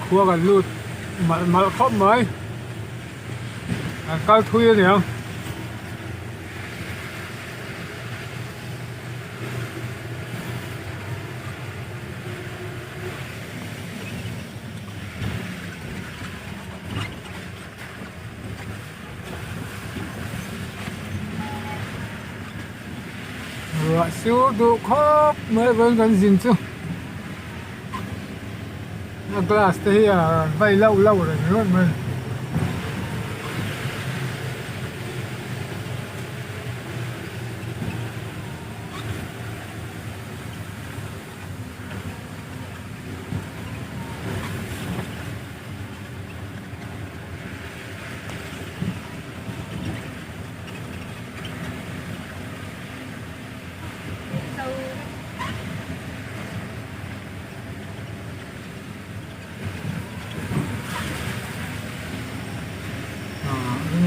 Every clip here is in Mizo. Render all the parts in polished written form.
Khua kan lut malh malh khawp mai. Kan kal thui a niang. Ruah sur duh khawp mai vawiin kan zin chu a glass te hi a vai lauh lauh reng ringawt mai.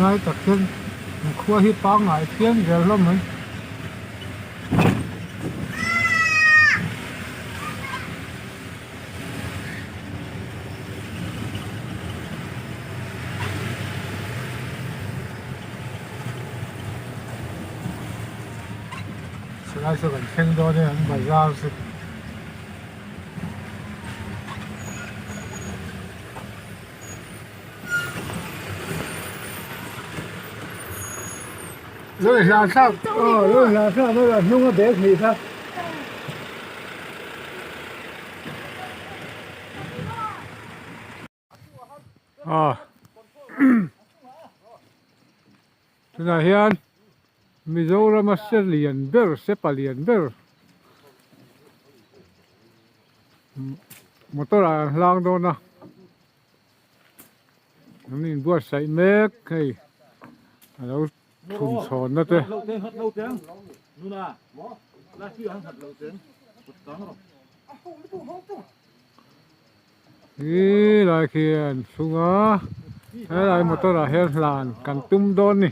Ngai tak hian khua hi pangngai phian zel hlawm mai. Silai chu kan thleng dawn e an bazar chu. Lawih hla thlak aw lawih hla thlak a hnung a bag hnih kha. A tunah hian Mizorama se lian ber se palian ber motor ah an hlang dawn a an inbuatsaih mek hei alo thum chhawn na te. Hi lai khi an sung a helai motor ah hian hlan kan tum dawn ni.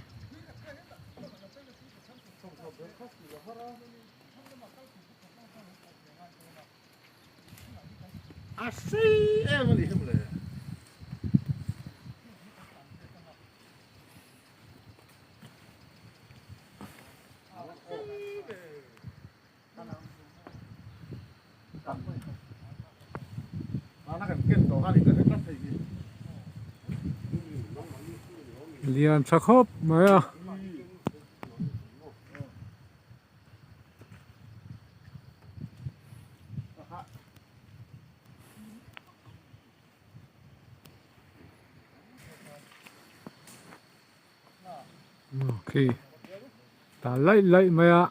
Lian tha khawp mai a. Khi ta laih laih mai a.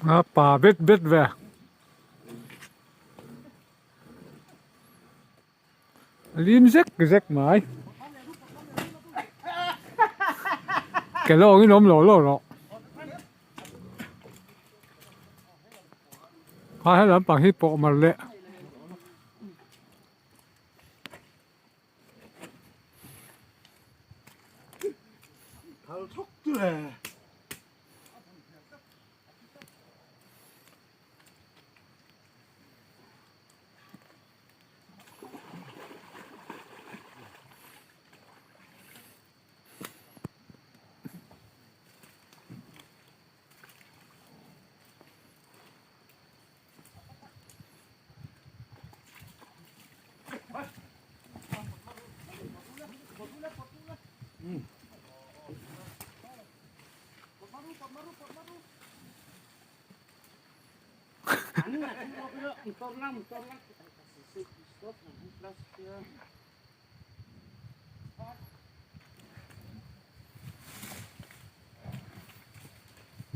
A pa bet bet ve. Lim zek zek mai. Ke lawngin awm lo lo rawh. Kha he lampang hi pawh mar leh.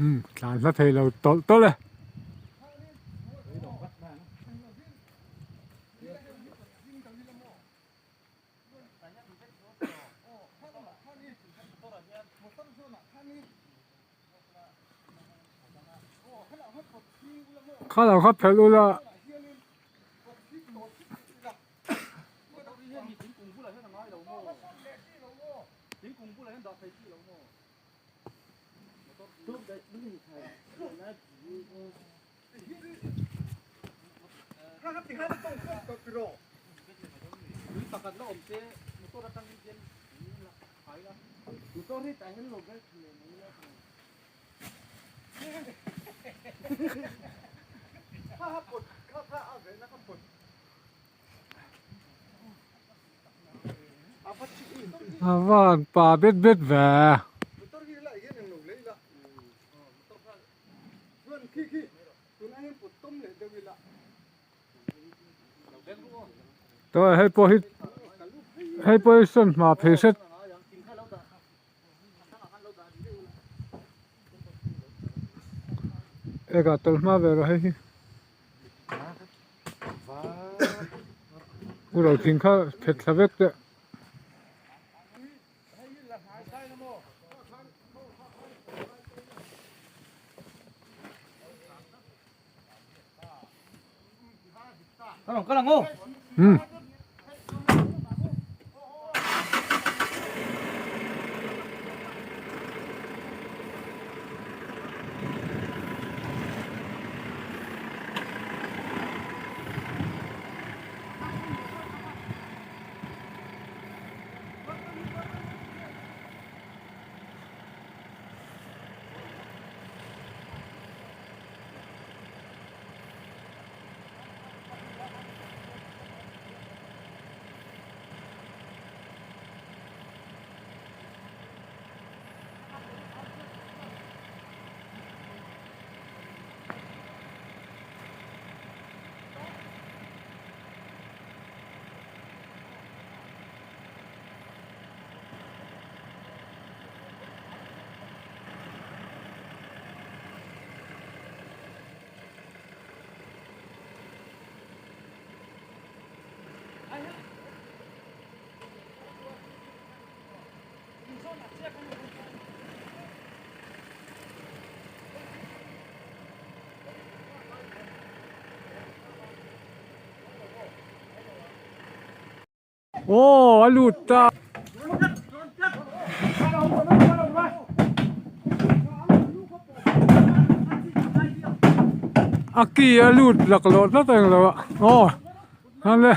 Umm tlan hla thei lo tawlh tawlh e. Kha lo kha phelh ula. A van pa bet bet ve. Tawh hei pawh hi hei pawh hi sawn hma phei hret. Eka tawlh hma ve rawh hei hi. U ro thing kha phet thla vek teh. Hmm. Aw a lut ta. A ki a lut laklawh tlat a englo a aw han le.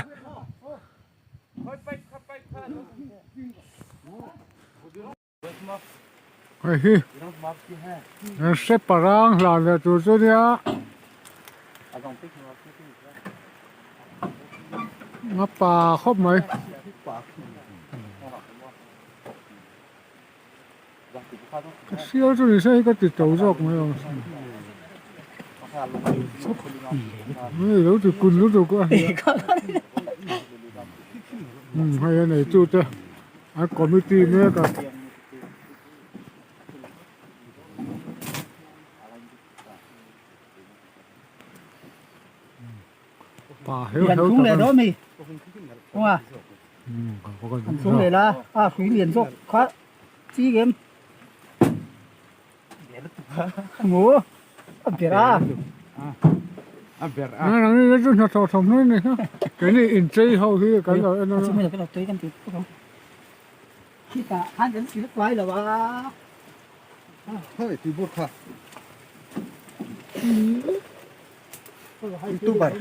Hei hi hre parang hlan leh tur chu nia a pa khawp mai. Ka sial chu ni se hi ka ti to zawk mai ang hei lo ti kun lutuk a hei a nei tu te a committee mek a. Pa heu heu tak a ni. Maw? A ber a. A ber a. Nang nang chu hnathawh thawmhnaw a ni kha. Keini inchei ho hi kan lo en a. Chumi lo tui kan ti pawh ang. Khitah khan kan thil kuai lo a. Hei tuibur kha. Youtuber.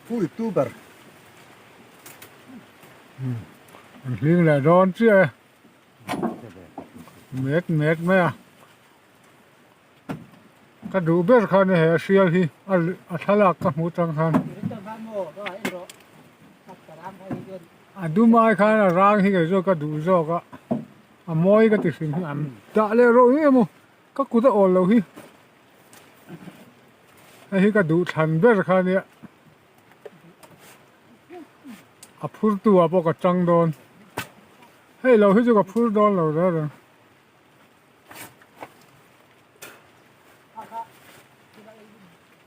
Pu youtuber. An hling leh dawn chiah e. Met met mai a. Ka duh ber khan he a hrial hi a thlalak ka hmuh tang khan. A dum ai khan a rang hi kei chu ka duh zawk a. A mawi ka ti hrim hi. Dah leh rawh nge maw ka kut a awl lo hi. Hei hi ka duh thlan ber kha ania. A phur tu ah pawh ka tang dawn. Hei lo hi chu ka phur dawn lo reng reng.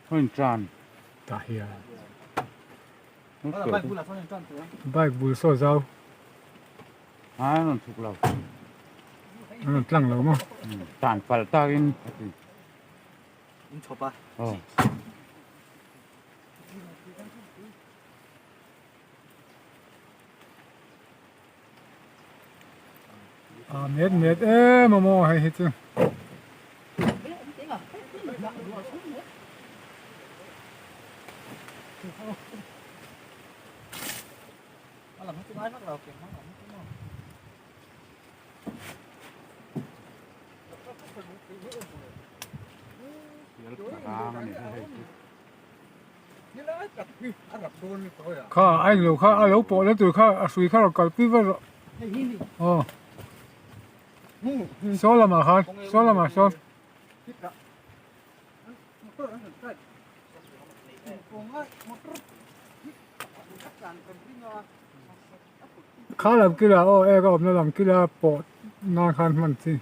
Hmun tan. Tah hian. Bike bul saw zau. A rawn chhuk lo. A rawn tlang lo maw? Tan palh takin a ti. In chhawp a. Aw. A met met em a maw hei hi chu. Kha a englo kha a lo pawh na tur kha a hrui kha rawn kalpui vat rawh aw saw lamah khan saw lamah sawn. Kha lam kila aw ek a awmna lam kila pawh nan khan hman chi.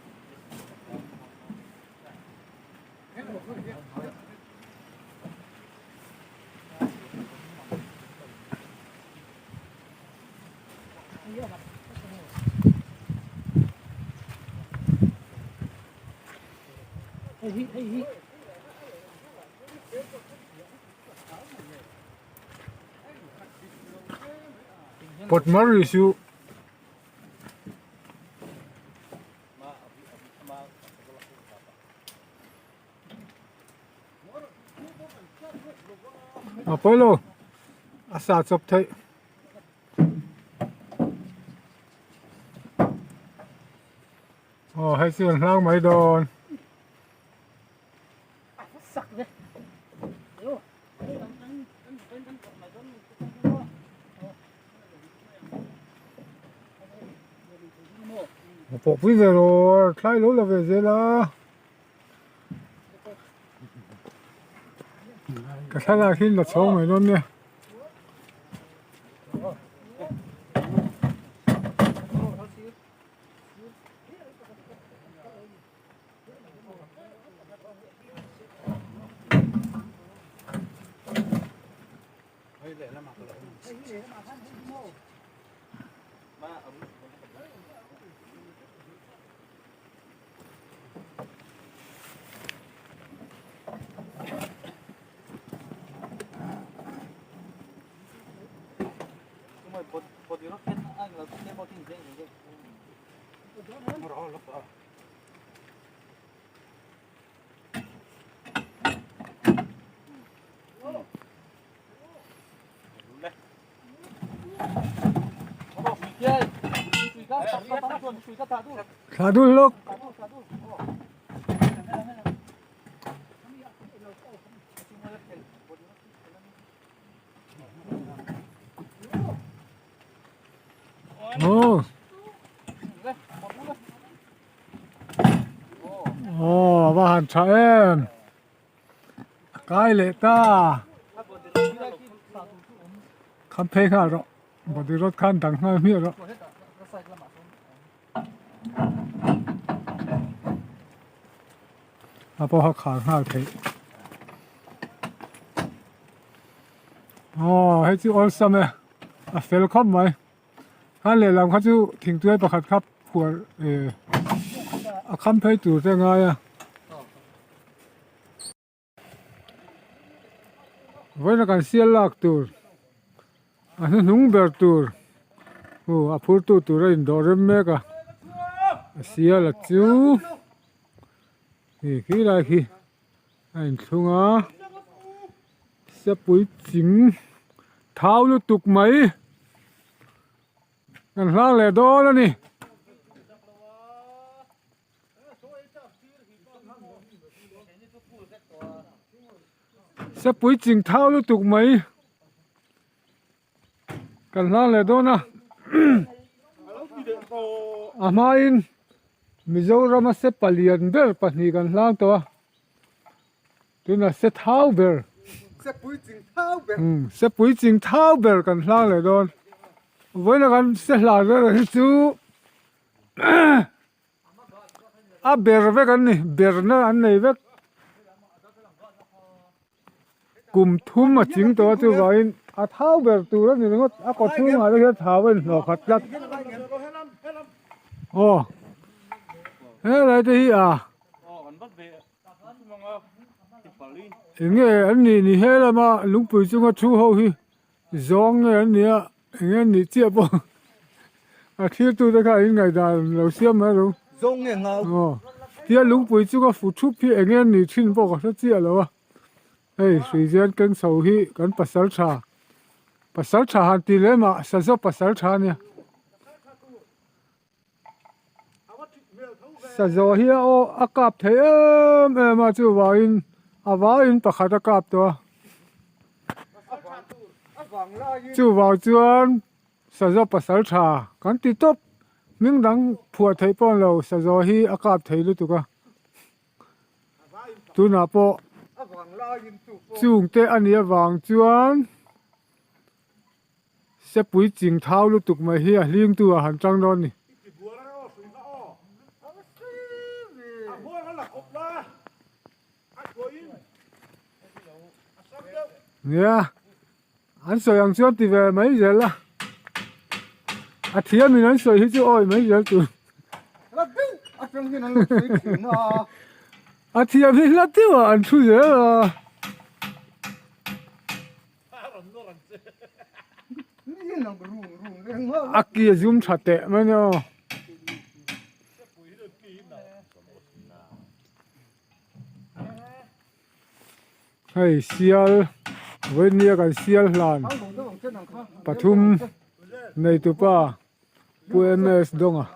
Pawt mar ri suh. A pawi lo a sa chawp theih. Aw hei chu an hlang mai dawn. A pawh pui ve rawh thlai lo la ve zel a. Ka thlalak hi la chho mai dawn nia. Thla dul lawk. Aw. Aw a va han tha em. A kai leh ta. Kham phei nghal rawh. Body rod khan dang nghal hmiah rawh. A pawha khar nghal theih. Aw hei chu awlsam e a fel khawp mai khan lehlam kha chu thingtuai pakhat kha phuar eh a kham phei tur te a ngai a. Vawiina kan sial lak tur a hnuhnung ber tur hu a phurtu tur a indawh rem mek a a sial a chu hei khi lai khi a inthlung a sepui ching thau lutuk mai. Kan hlang leh dawn a ni. Sepui ching thau lutuk mai. Kan hlang leh dawn a. A hmain Mizorama se palian ber pahnih kan hlang tawh a. Tunah se thau ber. Se puitling thau ber. Umm se puitling thau ber kan hlang leh dawn. Vawiina kan se hlan vel hi chu a ber vek an ni berna an nei vek. Kum thum a ching tawh a chuvangin a thau ber tur a ni ringawt a kaw chhungah te hian thau a inhlawh khat tlat. Aw helai te hi a. Enge an nih ni he lama lungpui chunga thu ho hi zawng nge an nia enge an nih chiah pawh a thlir tu te kha in ngaihdan lo siam mai ro Zawng nge ngau aw tia lungpui chunga fu thup hi enge an nih thin pawh ka hre chiah lo a hei hruizen keng chho hi kan pasal tha pasal tha han ti lem ah sazaw pasal tha ania. Sazaw hi a aw a kap thei em em a chuvangin a vaiin pakhat a kap tawh a chuvang chuan sazaw pasal tha kan ti tawp hming dang phuah theih pawh lo sazaw hi a kap thei lutuk a tunah pawh chungte a nih avang chuan. Sepui ching thau lutuk mai hi a hlingtu ah han tang dawn ni. Nia, an sawi ang chuan ti ve mai zel a. A thiamin an sawi hi chu awi mai zel tur. A thiam hi hla deuh ah an thu zel a. A ki a zum tha teh mai nia aw. Hei sial vawinia kan sial hlan pathum neitupa Pu MS Dawnga.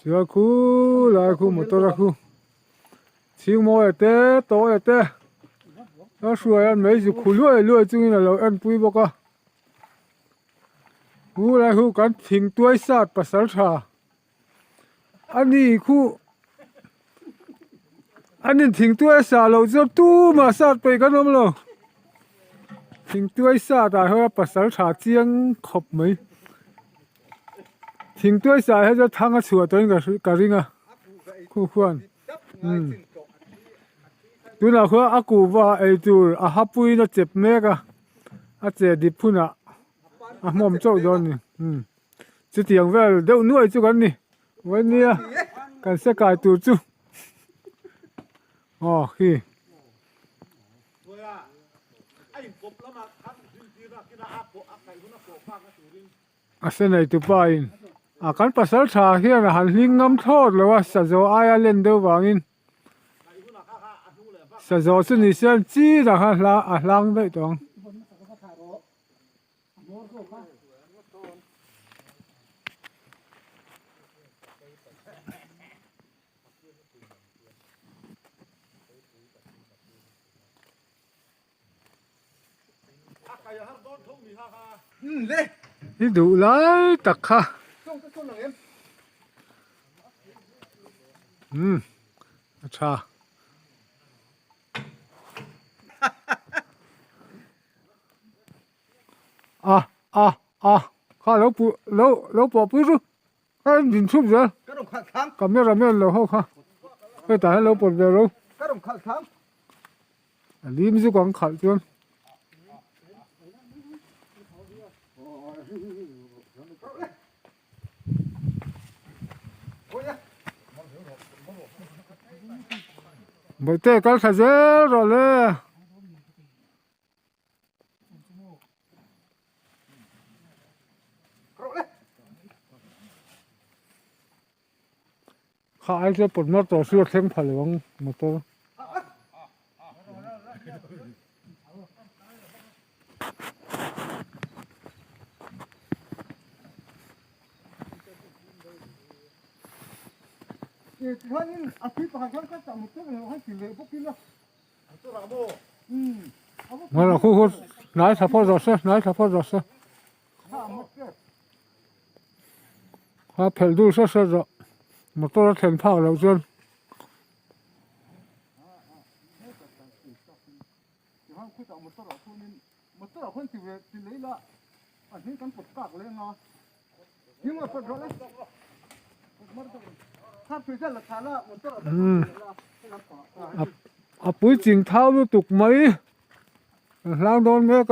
Chuan khu lai khu motor a khu chhingmawi te tawi te a hruai a mei zu khu luai luai chungin a lo en pui bawk a khu lai khu kan thing tuai sat pasal tha a ni khu an in thing tuai sah loh chuan tumah sat peih kan awm lo thing tuai sat ah hian pasal tha chiang khawp mai thing tuai sah hi chuan thang a chhuah tawhin ka ka ring a khu khuan umm tunah khuan a kuhva eitur a hapuiin a chep mek a a che dip hunah a hmawm chauh dawn a ni umm. Chutiang vel deuh nuai chu kan ni vawinia kan se kai tur chu aw khi. A se nei tupa in a kan pasal tha hian a han hling ngam thlawt lo a sazaw aia len deuh vangin sazaw chu ni se an chi dah khan a hlang daih tawh ang. I duh lai tak kha umm a tha. A a a kha lo pu lo lo pawh pui ru a in din thup zel camera man lo ho kha hetah hian lo pawt ve ro a lim zuk ang khalh chuan. Bawihte kal thla zel rawh le. Kha ai chuan pawt mar tawh chu a thleng pha lo ang motor. Ngaih khu khu hnai thla phawt rawh se hnai thla phawt rawh se a phelh dul hret hret rawh motor a thlen phak loh chuan. A puitling thau lutuk mai an hlang dawn mek a.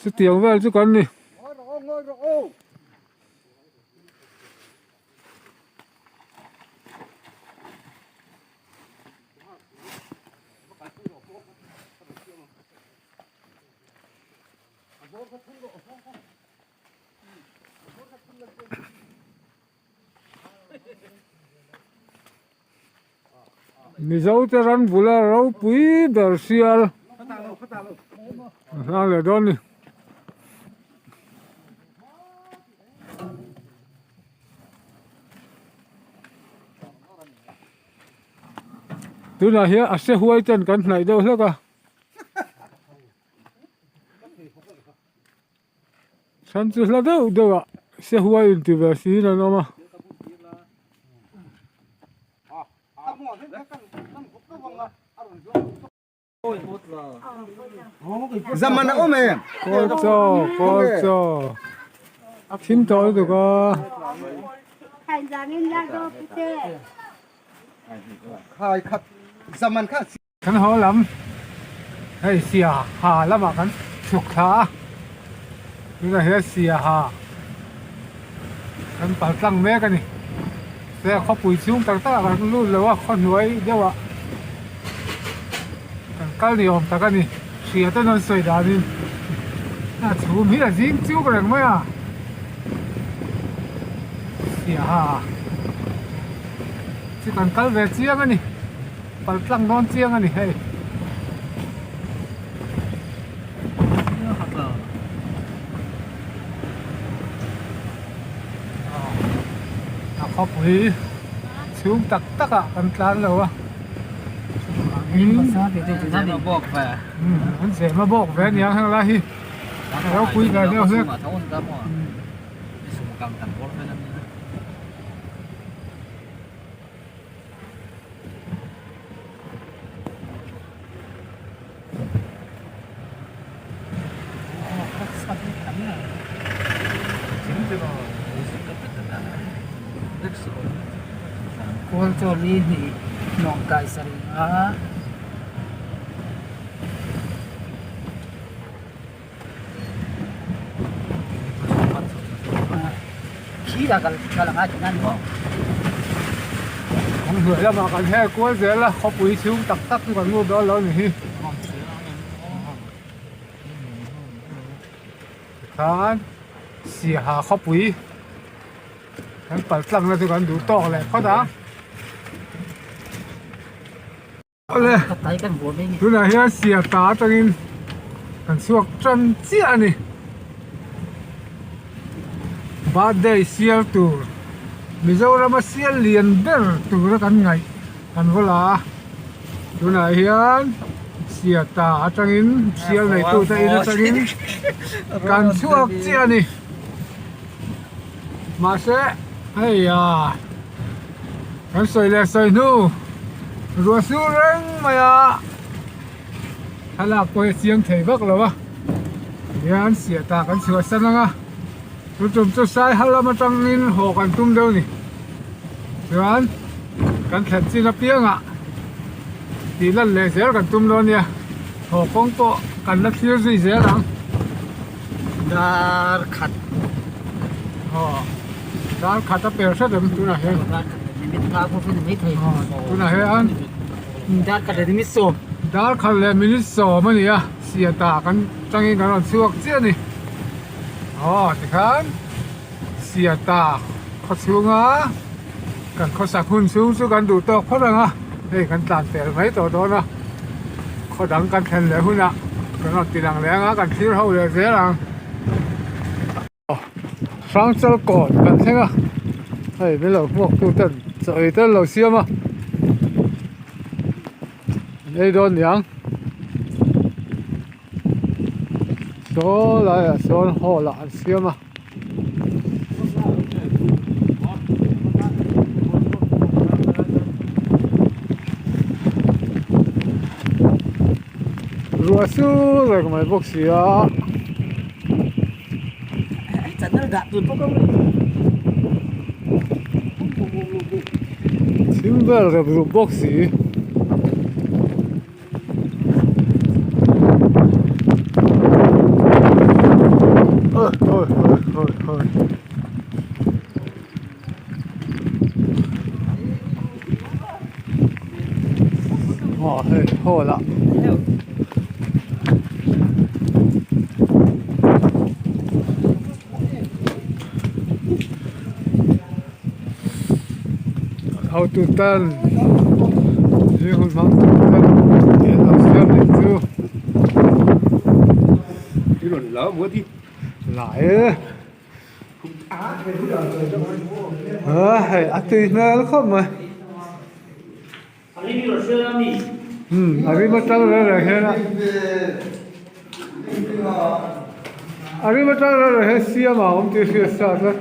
Chutiang vel chu kan ni. Mizo te ram bula ropui ber sial a hlang leh dawn a ni. Tunah hian a se huai ten kan hnaih deuh hlek a. Chhan chu hla deuh deuh ah se huai inti ve siin an awm a. Zaman a awm em? Kawl chaw, kawl chaw. Thim tawh lutuk a. Khai khat zaman kha Kan haw lam hei sia ha lamah kan chhuk thla a, tunah hian sia ha kan pal tlang mek a ni. Te khawpui chhung tak takah kan lut lo a, khawhnuai deuhah kan kal ni awm tak a ni. Hria ten an sawi danin a chhum hi a zing chuk reng mai a, sia ha chu kan kal ve chiang a ni. Pal tlang dawn chiang a ni hei. A khawpui chhung tak tak ah kan tlan lo a. An zem a bawk ve aniang heng lai hi. A ropui ve deuh hlek. Kawl chaw li hnih nuam kai sarih a. Kan hnuai lamah kan her kual zel a khawpui chhung tak tak chu kan lut dawn lo a ni hi tikhan siaha khawpui kan pal tlang na chu kan duh tawk leh phawt a. Awle, tunah hian siata atangin kan chhuak tan chiah a ni. Birthday sial tur, Mizorama sial lian ber tura kan ngaih kan va la a. Tunah hian siata atangin sial neitute in atangin kan chhuak chiah a ni. Mahse, hei a kan sawi leh sawi hnu ruah sur reng mai a thlalak pawh hi a chiang thei vak lo a tihian siah tah kan chhuah san ang a chu tum chu sai hal lam atangin haw kan tum deuh a ni chuan kan thlen chin apiangah tih lan leh zel kan tum dawn a nia haw kawng pawh kan la thlir zui zel ang. Dar khat. Aw dar khat a per hret em tunah hian. Dar khat leh minute nga pawh hi ni maithei. Aw tunah hian dar khat leh minute sawm. Dar khat leh minute sawm a ni a siata kan tangin kan rawn chhuak chiah a ni. Aw tikhan siata khaw chhunga kan khawsak hun chhung chu kan duh tawk phawt ang a hei kan tlan pel mai tawh dawn a khaw dang kan thlen leh hunah kan rawn ti lang leh ang a kan thlir ho leh zel ang. Hrangchal kawn kan thleng a hei min lo hmuak tu ten chaw ei te an lo siam a an ei dawn niang saw laiah sawn hall ah an siam a. Ruah sur reng mai bawk si a. Thim vel rep rup bawk si. Aw hei hall ah hotu ten zing hun hmang tur ten an lo siam leh chu lai e. A hei a tui hmel khawp mai umm a rim atang reng reng hian a a rim atang reng reng hian siam a awm tih hriat sa tlat.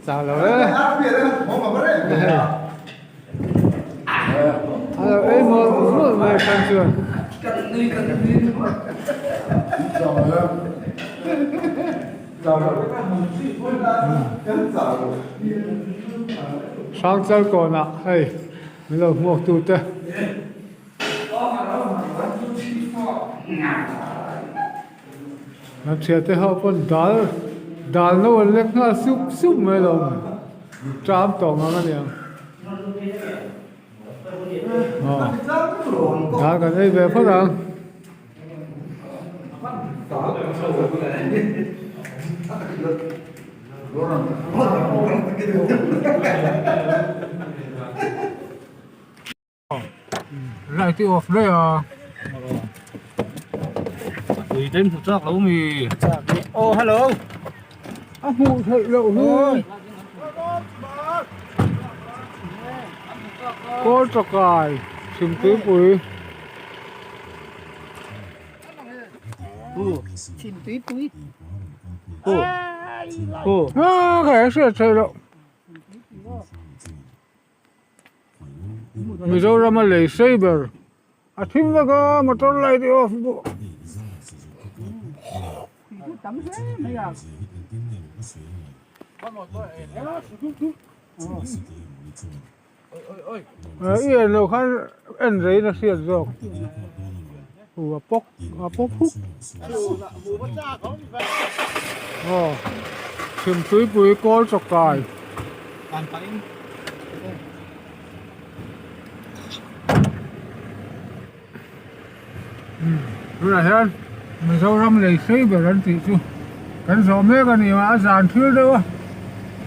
Chau lo e. A lo ei mawlh mawlh mai khan chuan. Hrangchal kawnah hei min lo hmuak tute. Kan thiante ho pawn dal dal no an lek nghal sup sup mai lo ṭam tawh ngang a niang aw dal kan ei ve phawt ang. Light i off daih a. Tui te hmu chak lo mi. Oh hello. A hmuh theih loh hi. Kawl chakai Chhimtuipui. Chhimtuipui. A ka hriat theih loh. Mizoram a lei sei ber a thim vek a motor light hi off bawk. I en loh khan en reiin a hriat zawk a pawk a pawk huk aw chhimtuipui kawl chawkai. Tunah hian Mizoram lei sei ber an tih chu kan zawh mek a ni a, a zan thil deuh a.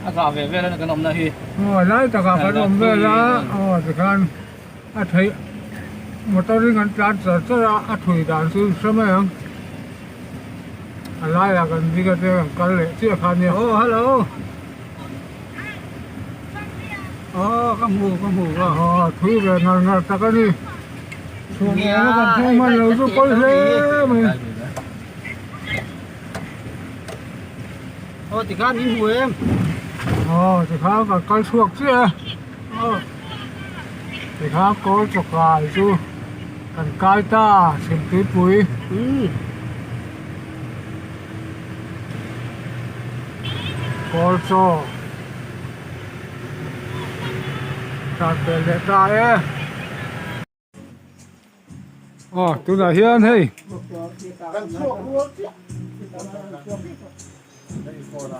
A zah ve vel a kan awmna hi. Aw lai takah kan awm vel a, aw tikhan a theih motor in kan tlan char char a, a thui dan chu hre mai ang. A laiah kan ding a te kan kal leh chiah kha nia. Aw hello. Aw ka hmu ka hmu ka aw thui ve ngar ngar tak a ni chhung eng a kan hmang hman lo chu pawi hle mai aw tikhan min hmu em aw tikhan kan kal chhuak chiah e aw tikhan kawl chawkai chu kan kai ta chhimtuipui umm. Kawl chaw tan pel leh ta e. Aw tunah hian hei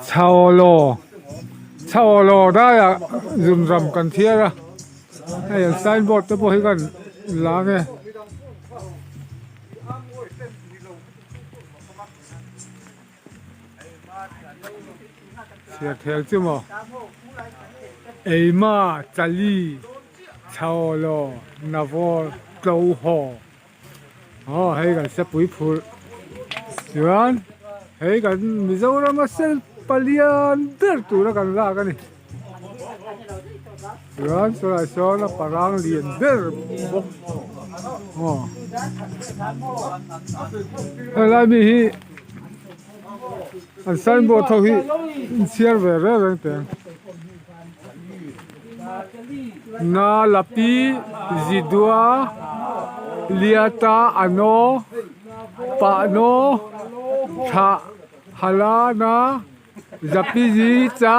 Chhawlaw Chhawlaw daiah zunram kan thiar a hei an signboard te pawh hi kan la ang e. Chhiar thel chu maw Eima Chali Chhawlaw Navawr Tlo Haw aw hei kan sepui phurh chuan hei kan Mizorama sel palian ber tura kan lak a ni chuan chulai sawn a parang lian ber bawk aw helai mi hi an signboard ho hi in chhiar ve reng reng teh ang. Na lapi zidua liata ano pahno thah halana zapizi cha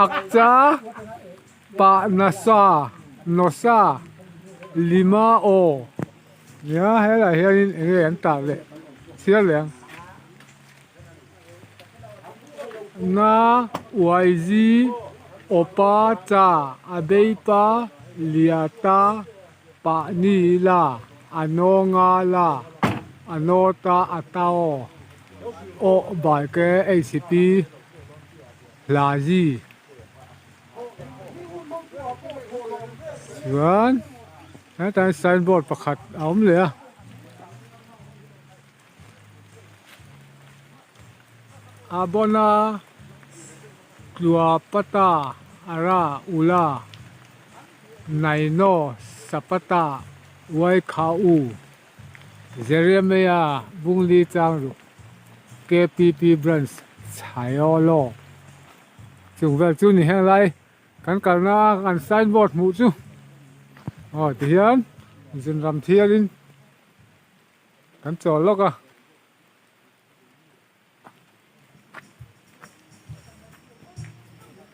akcha pahnasa nawsa lima aw nia helaiah hianin eng nge an tah leh chhiar leh ang. Na uaizi awpa cha a beipa liata pahni la a nawnga la a nawta a tao awh bai ke hp hlazi chuan hetah hian signboard pakhat a awm leh a. A bona Tluapata Ara Ula Naino Sapata Uaikhau Jeremiah Bungli Changru KPP Branch Chhaiawlaw chung vel chu ni heng lai kan kalna kan signboard hmuh chu aw tihian zunram thialin Kan chawl lawk a.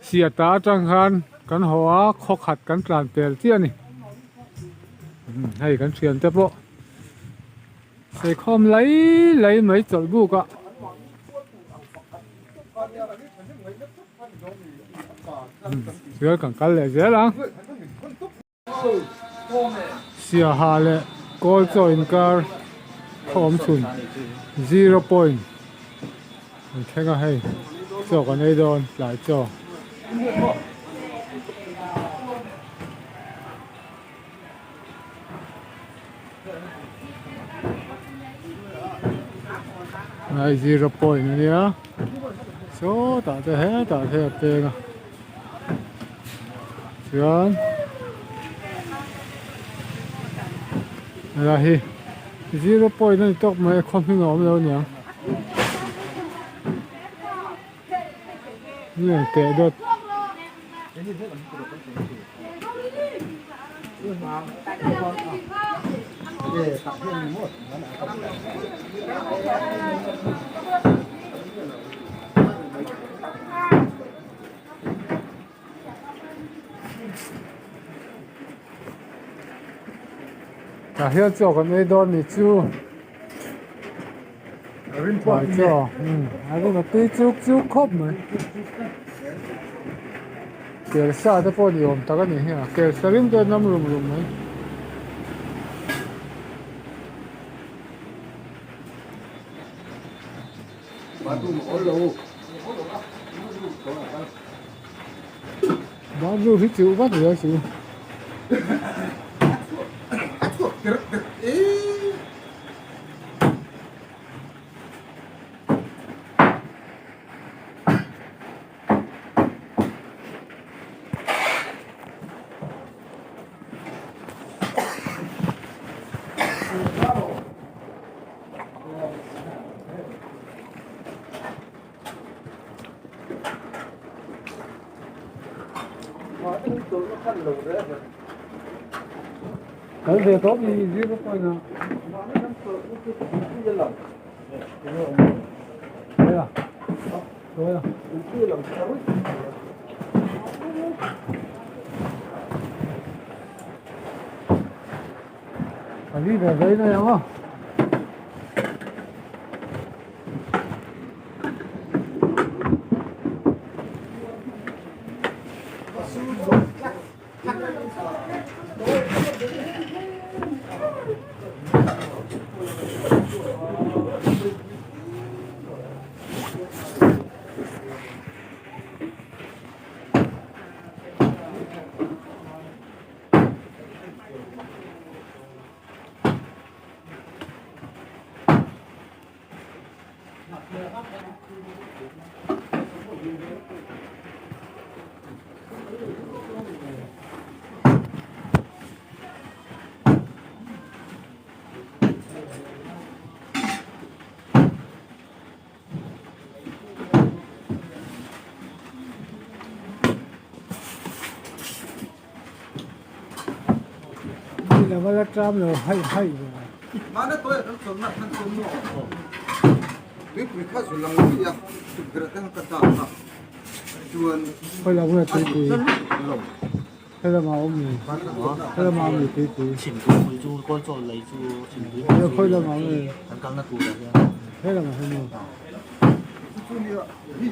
Siata atang khan kan haw a khaw khat kan tlan pel chiah a ni. Hei kan thian te pawh seikhawm lai lai mai chawlh buk a. Chuan kan kal leh zel ang. Siaha leh kawl chaw inkar khaw awm chhun zero point an thleng a hei chaw kan ei dawn tlai chaw. Hei zero point a nia sawtah te hetah te a peng a chuan helai hi zero point a ni tawk mai a khaw hming a awm lo aniang ni ang teh dawt. Tah hian chaw kan ei dawn ni chu tlai chaw a rim a tui chuk chuk khawp mai kel sa te pawh ni awm tak a ni hi a kel sa rim te a nam rum rum mai. Bathroom hi chuh vak zel chu. Kal ve tawp ni zero point ah. Kaya. Kaya. Ali ve ve in a ang a. Lava la tram lo haih haih ve. Mana toy kan chon na kan chon no. Tuipui kha zu lang ni a tukverh te ka ta kha. Chuan Khoi lam nge tuipui? Lo. He lama awm ni. He lama awm ni tuipui. Chhim tuipui chu kawl chawl lei chu chhim tuipui chu khoi lama awm ni. Kan kalna tur ah hian. He lama hian maw?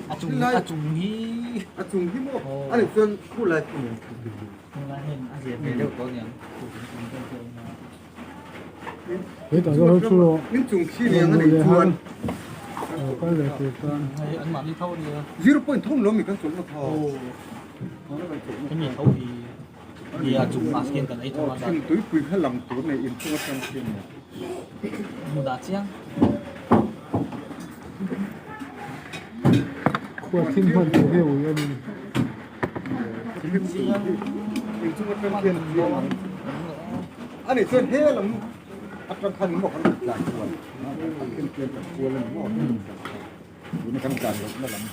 A chung a chung hi a chung hi maw a ni chuan khu lai khu lai hian a zia ve deuh tawh aniang. He tah zawk chu in chung khi niang a ni chuan kal leh tur chuan hei an mahni tho ania 0 point thum lo mi kan chawlh na tha hemi tho hi nia chung ah khian kan ei tho a chhim tuipui kha lang tur nei in chung atang khian hmun ah chiang khua thim hman tur hi a ui a ni. In chung atang khian chiang a ni chuan he lam atang khan maw kan tlan chuan a khin khian kan kual a ni maw tuna kan tlan loh na lam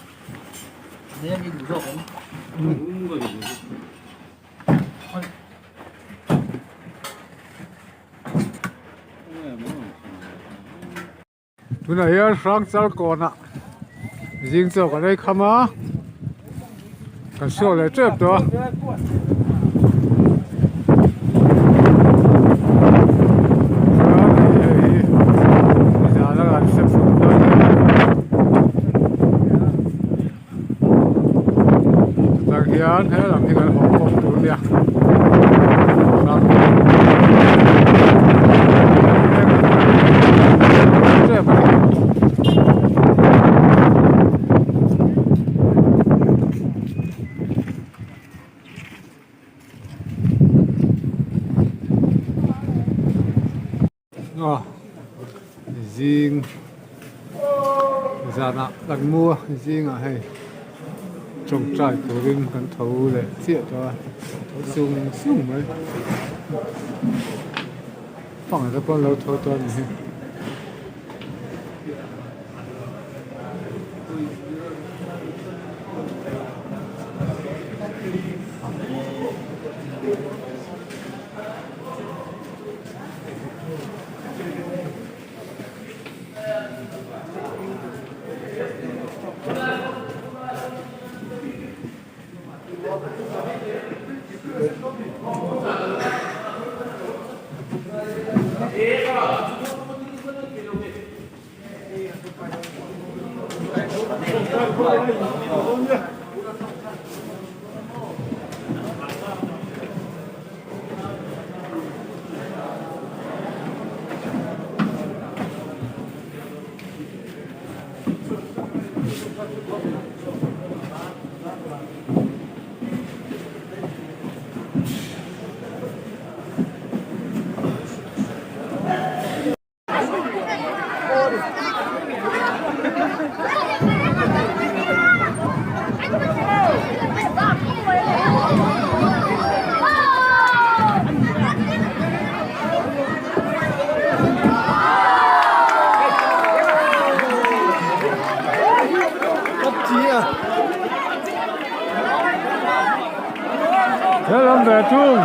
Tunah hian Hrangchal kawnah zing chaw kan ei kham a kan chhuak leh tep tawh a. Chuan hei hi zan a kan step fut kual mek a chutah hian he lam hi kan haw khawm tur a nia tep a ni. Aw zing zanah kan mu a zingah hei tawngtai turin kan tho leh chiah tawh a sung sung mai pangah te pawh an lo tho tawh a ni hi. He lam ve thung.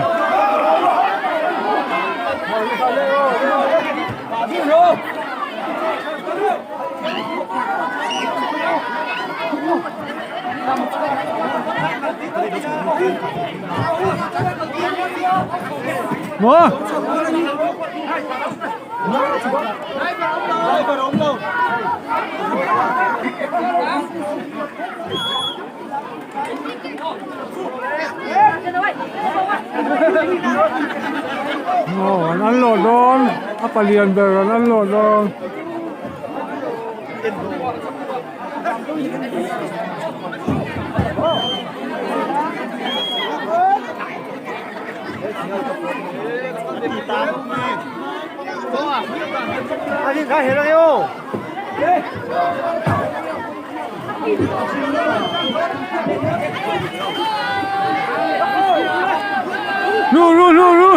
Maw? Aw an unload dawn a palian ber an unload dawn. Lu lu lu lu.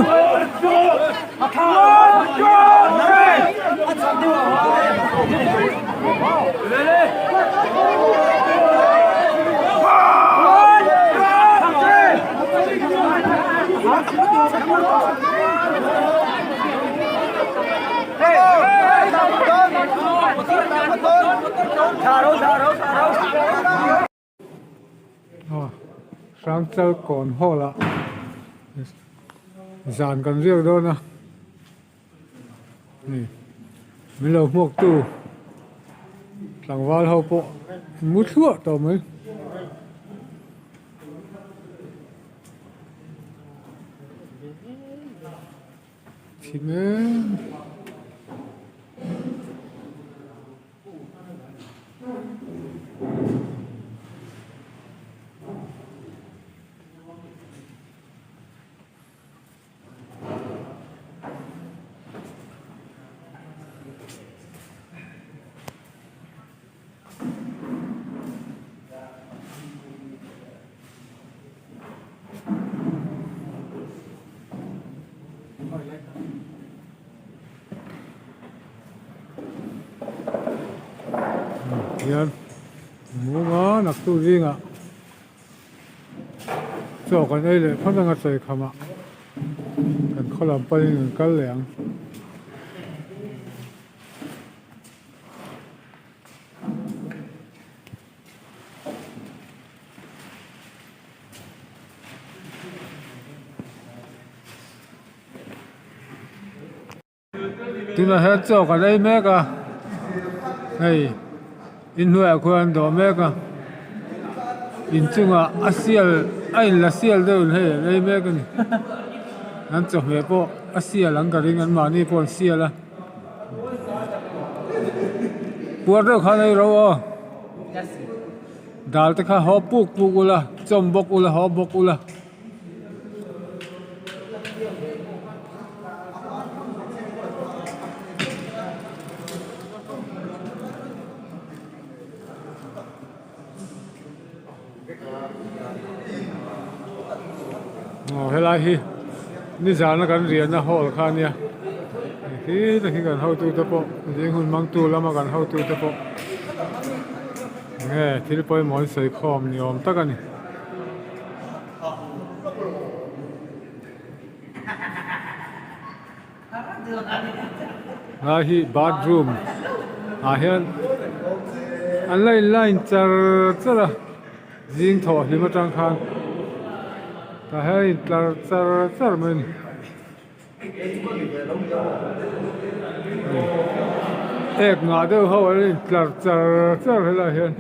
Hrangchal kawn hall ah zan kan riak dawn a hei min lo hmuak tu tlangval ho pawh an mu thluah tawh mai. Thim em. Hian munga naktuk zingah chaw kan ei leh phawt anga chawi khamah kan khaw lam panin kan kal leh ang. Tunah hian chaw kan ei mek a hei inhnuaiah khuan an dawh mek a inchungah a sial a inla sial deuhin hei an ei mek a ni an chawhmeh pawh a sial ang ka ring an mahni pawh an sial a puar deuh khan ei ro aw dal te kha haw puk puk ula chawm bawk ula haw bawk ula. Aw helai hi nizana kan riahna hall kha ania khi te khi kan hotute pawh zing hun hmangtu lama kan hotute pawh enge thil pawimawh an sawi khawm ni awm tak a ni. Lai hi bathroom ah hian an la in line char char a zing thawh hlim atang khan tah hian a in tlar char char mai a ni. Ek ngah deuh ho an in tlar char char helai hian.